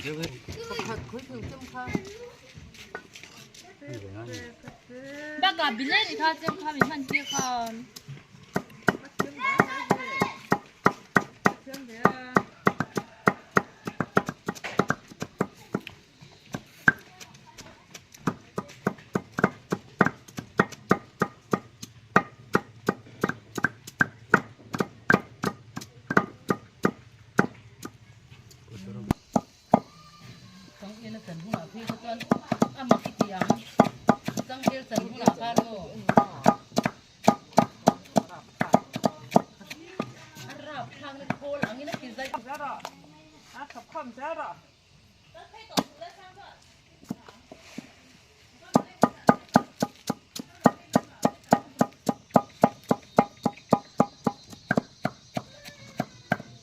deuh e. Pakhat khawi thei chem kha. Bakah bilei nih kha chem kha min hman tir kha. Changel a chan hunah phei kha chuan a mak i ti ang. Changel chan hunah khan maw a rap thlak na khawl angin a ti zai.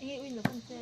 Enge uin lo kan che.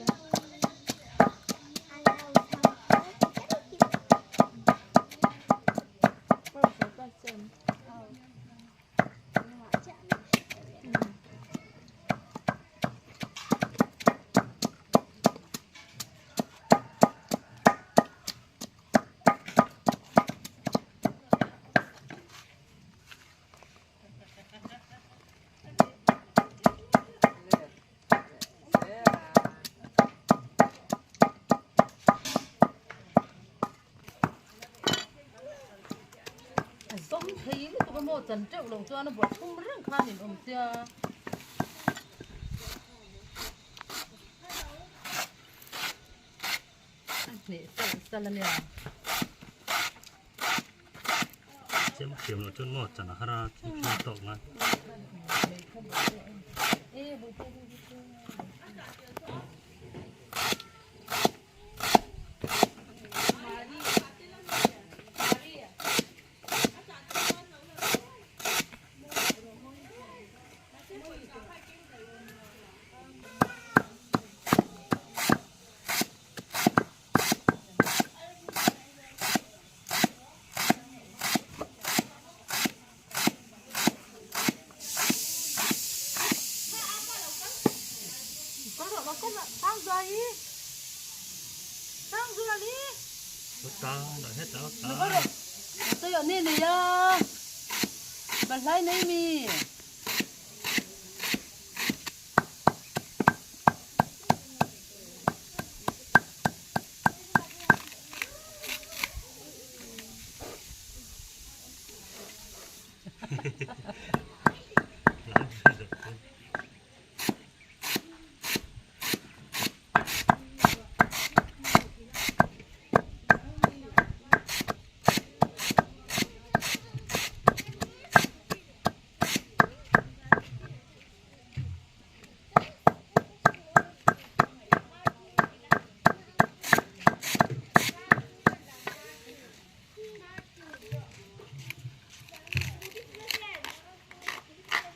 A zawm thei lutuk a maw chan teuh lo chuan a buah thum reng khan in awm sia. A hneh salh salh a nia. Chem thiam loh chuan maw chan a har a chem thiam tawk ngai. Balhlai nei mi.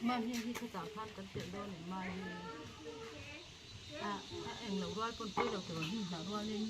Mahni hi khutah khan kan telh dawn em mai hi a a eng loh rual pawn pawi lo tur ang hnim hnah rualin.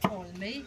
Awl mai.